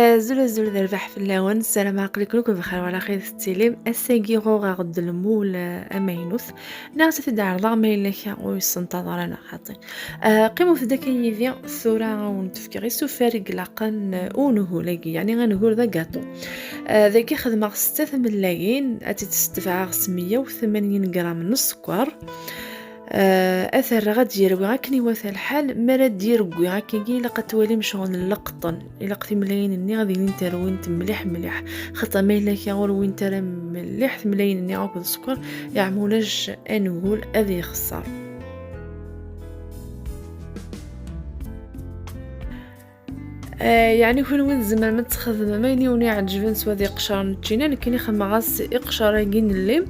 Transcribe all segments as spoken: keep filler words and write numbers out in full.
Azul, azul d rrbeḥ fell-awen. Ssarameɣ aql-iken akk bxir wala xir tettilim. Ass-agi ɣur-aɣ-d lmul, eh, amaynut. Neɣ ad t-id-ɛerḍeɣ ma yella kra ur yessenṭaḍ ara neɣ xaṭi. Eh, qqimet-d akka yid-i, tura ad wen-d-fkeɣ isufar i ilaqen, eh, i unhul-agi, yeɛni anhul d agaṭu. Eh, dagi xedmeɣ setta tmellayin, ad tt-id-ssetbeɛeɣ s meyya u tmanyin gram n sskeṛ. Eh, ad t-rreɣ ad d-yerwi akken iwata lḥal. Mi ara d-yerwi akkagi, ilaq ad twalim ccɣel n leqṭen. Ilaq timlayin-nni ad ilint rwint mliḥ mliḥ. Xaṭer ma yella kra ur rwint ara mliḥ timlayin-nni akked sskeṛ, yeɛma ulac anhul ad yexṣer. Eh, yeɛni kunwi tzemrem ad txedmem ayen i wen-iɛeǧben s wad iqecren n ččina. Nekkini xedmeɣ-as iqcer-agi n llim,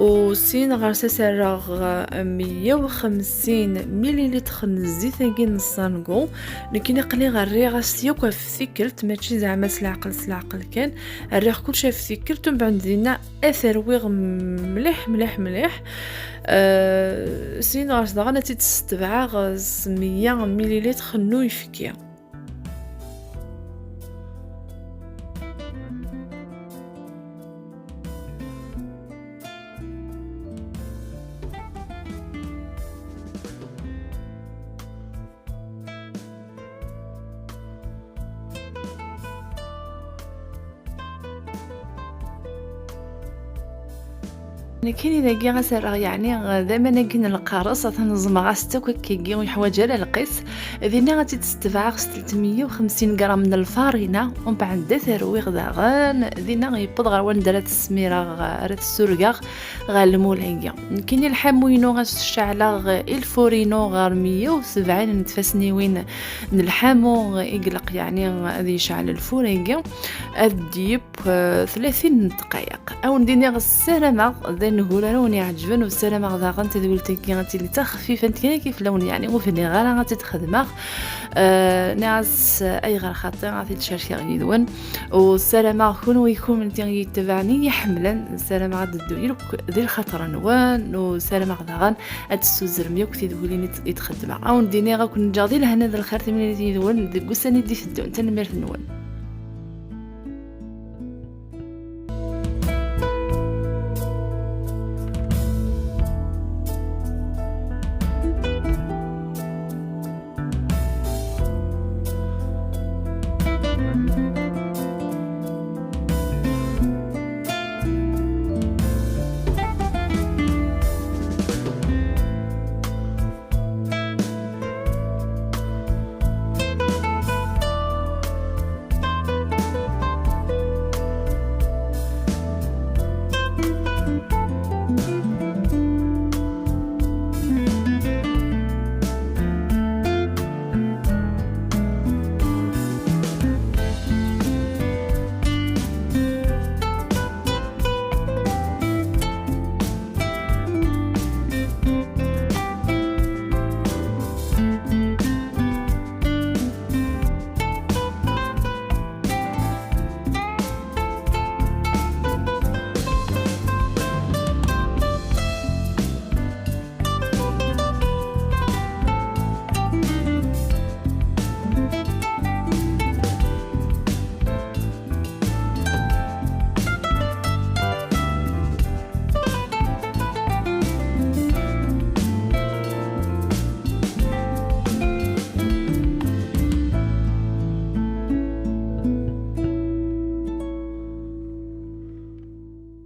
u sin ɣer-s ad s-rreɣ, eh, meyya u xemsin mililitr n zzit-agi n ssangu. Nekkini aql-i rriɣ-as yakk ɣef tikkelt, mačči zeɛma s leɛqel, s leɛqel kan. Rriɣ kullec ɣef tikkelt, umbeɛd dinna ad t-rwiɣ mliḥ, mliḥ, mliḥ. Eh, sin ɣer-s daɣen ad tt-id-ssetbeɛeɣ s meyya mililitr n uyefki. Nekkini dagi ad s-rreɣ, yeɛni, d aman-agi n lqares, ad ten-ẓmeɣ-as-t akk akkagi, ur yeḥwaǧ ara lqis. Dinna ad tt-id-ssetbeɛeɣ s tletmeyya u xemsin gram n lfarina, umbeɛd ad t-rwiɣ daɣen. Dinna yewweḍ ɣer wanda ara t-smireɣ, ara t-ssurgeɣ ɣer lmul-agi. Nekkini lḥamu-inu ad s-ceɛleɣ i lfur-inu ɣer meyya u sebɛin n tfasniwin n lḥamu i ilaq, yeɛni, ad yecɛel lfur-agi. Ad d-yeww, eh, tlatin n ddqayeq. Ad wen-d-iniɣ ssarameɣ d anhul ara wen-iɛeǧben, u ssarameɣ daɣen tadwilt-agi ad tili d taxfifant kan akka fell-awen, yeɛni ur bniɣ ara ad tt-id-xedmeɣ. Eh, nniɣ-as, eh, ayɣer xaṭi ad t-id-cerkeɣ yid-wen. U ssarameɣ kunwi kunemti i yi-ttabaɛen, i yi-ḥemmlen, ssarameɣ ad d-ddun yakk di lxaṭer-nwen, u ssarameɣ daɣen ad tessuzrem yakk tidwilin i d-, i d-xeddmeɣ. Ad wen-d-iniɣ ad ken-ǧǧeɣ di lehna d lxir timlilit yid-wen deg ussan i d-iteddun. Tanemmirt-nwen.